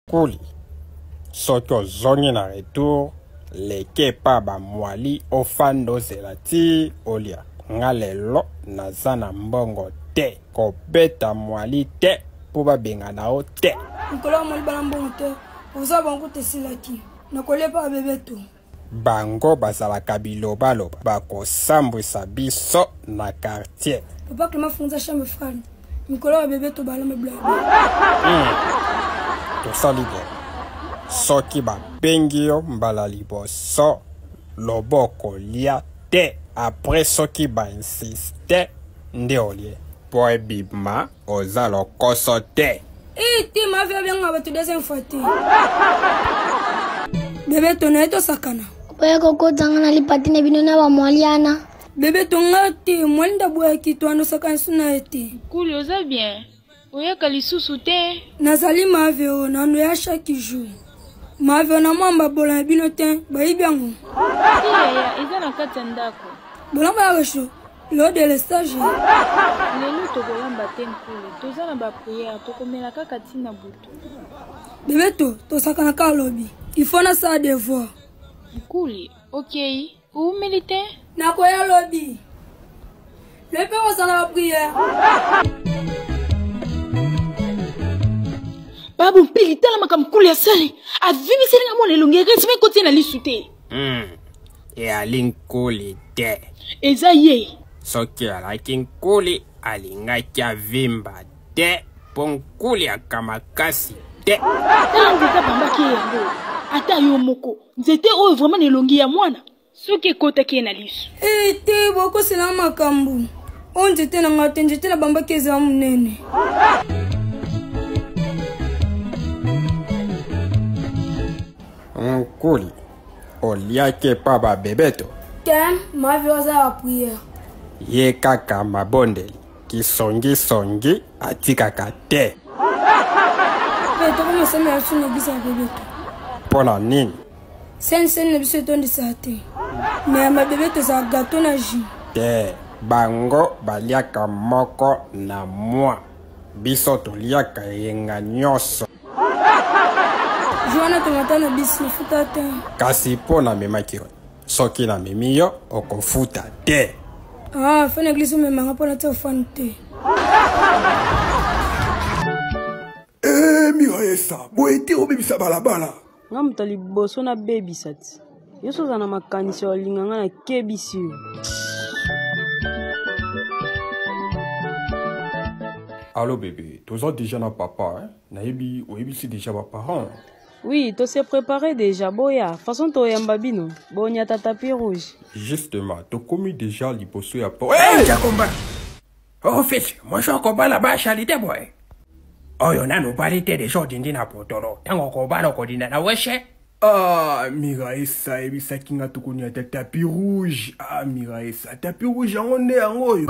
Kuli soki ozongi na retour leke epa ba mwali ofanda ozela ti olia nga lelo naza na mbongo te kobeta mwali te po babengana yo te. Mikolo ya mwali bana mbongo te oza bango kutu esilaki nakolia epa ba bebe to. Bango bazalaka bilobaloba bakosambwisa biso na quartier. Papa Clement funza chambre froide mikolo ya bebe to balamba bla. Tosali bien soki babengi yo mbala liboso loba okolia te après soki ba insiste nde olie po ebima Oza lokoso te. Eh te ma vie abenga bato deuxième fois te. Bebe to na ye tosakana. Oya kokota nga na lipati na bino na bamwaliana. Bebe to nga te mwali nda boyaki to ando sakana su na ye te. Kuli oza bien? Oyaka lisusu te? Nazali mave oyo na ando ya chaque jour. Mave na mwamba bola na bino te bayibi yango. Te yaya eza na kati ya ndako. Bolamba ya resho Lo delestage. Lelo tokolamba te nkulu toza na ba prière tokomela kaka ti na butu. Bebe to tosakana kaka lobi il faut nasala devoir. Nkuli okei owumeli te? Nakoya lobi. Lobi mpe kozala ba prière. Babu mpili tala makambo nkulu asali avimiseli nga mwana elongi heureusement ekoti ye na lisu te. Eyali nkuli te. Eza ye. Soki alaki nkuli alingaki avimba te mpo nkuli aka makasi te. Tala nzete abambaki ye yango ata yo moko nzete oyo vraiment na elongi ya mwana soki ekotaki ye na lisu. Ee te bokosela makambo oyo nzete na ngai te nzete nabambaki eza monene. Nkuli oliaki epa ba bebeto? Te, mavi oza ya prière. Ye kaka mabondeli, kisongisongi atikaka te. Pe tokoma sambela biso na eglise ya bebeto. Mpo na nini? Seni seni na biso etondisaka te. Me ya mabebeto ezala gateau na jus. Te, bango baliaka moko na mwa, biso toliaka eyenga nyonso. Joana tomata na bisi nafuta te. Kasi mpo namemaki yo, soki namemi yo okofuta te. Ah, fana eglise omemanga mpo natia ofani te. Eh, Miraesa, boye te obebisa balabala. Nga moto ya liboso nabebisa ti. Yo so oza na makanisi ya olinga nga nakebisi yo. Allo bebe, toza dejà na papa hein? Nayebi oyebisi dejà ba parents. Oui, to se préparer déjà boya. Façon toyamba bino, bonyata tapis rouge. Justement, tokomi dejà liboso ya po. Hey, Jakomba. Oh fils, mwasi okobala ba salite boye. Oyo nanu obali te deja odindi na potolo. Tango okobala okodinda na weshe. Ah, Miraesa ayebisaki nga tokonyata tapis rouge. Ah, Miraesa, tapis rouge yango nde yango oyo.